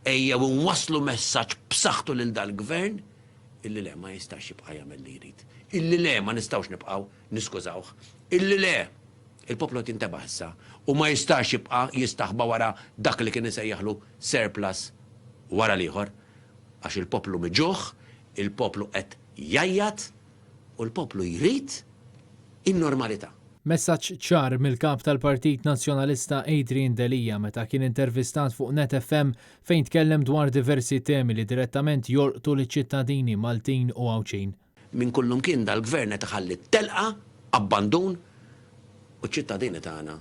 Ejjew inwasslu messaġġ b'saħħtu lil dal-Gvern illi le ma jistax jibqa' jagħmel li jrid. Illi le ma nistgħux nibqgħu niskużawh. Illi le il-poplu qed jintebaħ issa u ma jistax jibqa' jistaħba wara dak li kien isejjaħlu surplus wara l-ieħor. Għax il-poplu miġugħ, il-poplu qed jgħajjat u l-poplu jrid in-normalità. Messaġġ ċar mill-Kap tal-Partit Nazzjonalista Adrian Delia meta kien intervistat fuq Net FM fejn tkellem dwar diversi temi li direttament jolqtu liċ-ċittadini Maltin u Għawdxin. Minn kullumkien dal-Gvern qed iħalli telqa, abbandun u ċ-ċittadini tagħna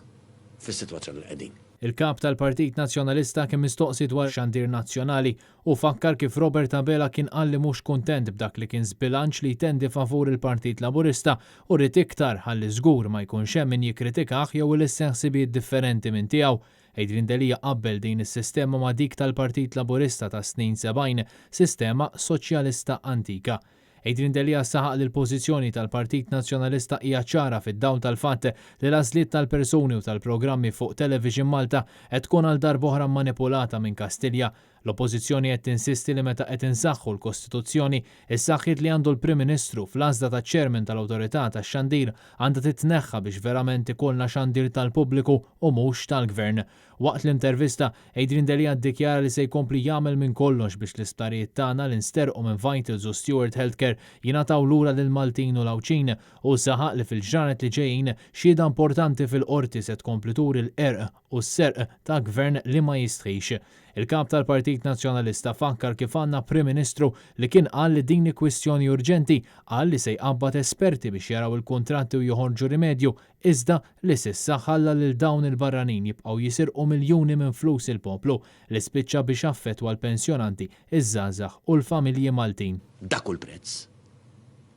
fis-sitwazzjoni li qegħdin. Il-Kap tal-Partit Nazzjonalista kien mistoqsi dwar xandir nazzjonali Hu fakkar kif Robert Abela kien qal li mhux kuntent b'dak li kien żbilanċ li jtendi favur il-Partit Laburista u ried iktar ħalli żgur ma jkunx hemm min jikkritikah jew ilissen ħsibijiet differenti minn tiegħu. Adrian Delia qabbel din is-sistema ma' dik tal-Partit Laburista tas-snin 70, sistema soċjalista antika. Adrian Delia saħaq li l-pożizzjoni tal-Partit Nazzjonalista hija ċara fid-dawl tal-fatt li l-għażliet tal-persuni u tal-programmi fuq Television Malta qed tkun għal darb'oħra mmanipulata minn Kastilja. L-Oppożizzjoni qed tinsisti li meta qed insaħħu l-Kostituzzjoni, is-saħħiet li għandu l-Prim Ministru fl-għażla taċ-Chairman tal-Awtorità tax-Xandir għandha titneħħa biex verament ikollna xandir tal-pubbliku u mhux tal-Gvern. Waqt l-intervista, Adrian Delia ddikjara li se jkompli jagħmel minn kollox biex l-isptarijiet tagħna li nsterqu minn Vitals u Steward Healthcare jingħataw lura lill-Maltin u l-Għawdxin. Hu saħaq li fil-ġranet li ġejjin, xhieda importanti fil-Qorti se tkompli turi l-qerq u s-serq ta' Gvern li ma jistħix. Il-Kap tal-Partit Nazzjonalista fakkar kif għandna Prim Ministru li kien qal li din hi kwistjoni urġenti, qal li se jqabbad esperti biex jaraw il-kuntratti u joħorġu rimedju iżda li s'issa ħalla lil dawn il-barranin jibqgħu jisirqu miljuni minn flus il-poplu, li spiċċa biex affettwa l-pensjonanti, iż-żgħażagħ u l-familji Maltin. Dak hu l-prezz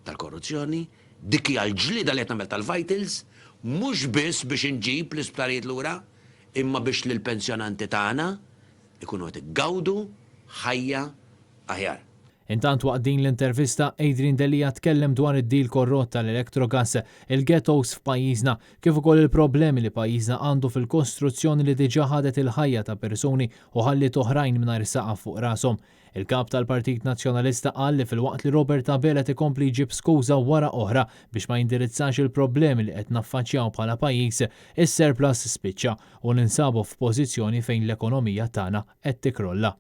tal-korruzzjoni, dik hija l-ġlieda li qed nagħmel tal-Vitals, mhux biss biex inġib l-isptarijiet lura, imma biex lill-pensjonanti tagħna jkunu qed igawdu ħajja aħjar. Intant waqt din l-intervista, Adrian Delia tkellem dwar id-deal korrott tal-Electrogas, il-ghettos f'pajjiżna, kif ukoll il-problemi li pajjiżna għandu fil-kostruzzjoni li diġà ħadet il-ħajja ta' persuni u ħalliet oħrajn mingħajr saqaf fuq rashom. Il-Kap tal-Partit Nazzjonalista qal li filwaqt li Robert Abela qed ikompli jġib skuża wara oħra biex ma jindirizzax il-problemi li qed naffaċċjaw bħala pajjiż, is-surplus spiċċa u ninsabu f'pożizzjoni fejn l-ekonomija tagħna qed tikkrolla.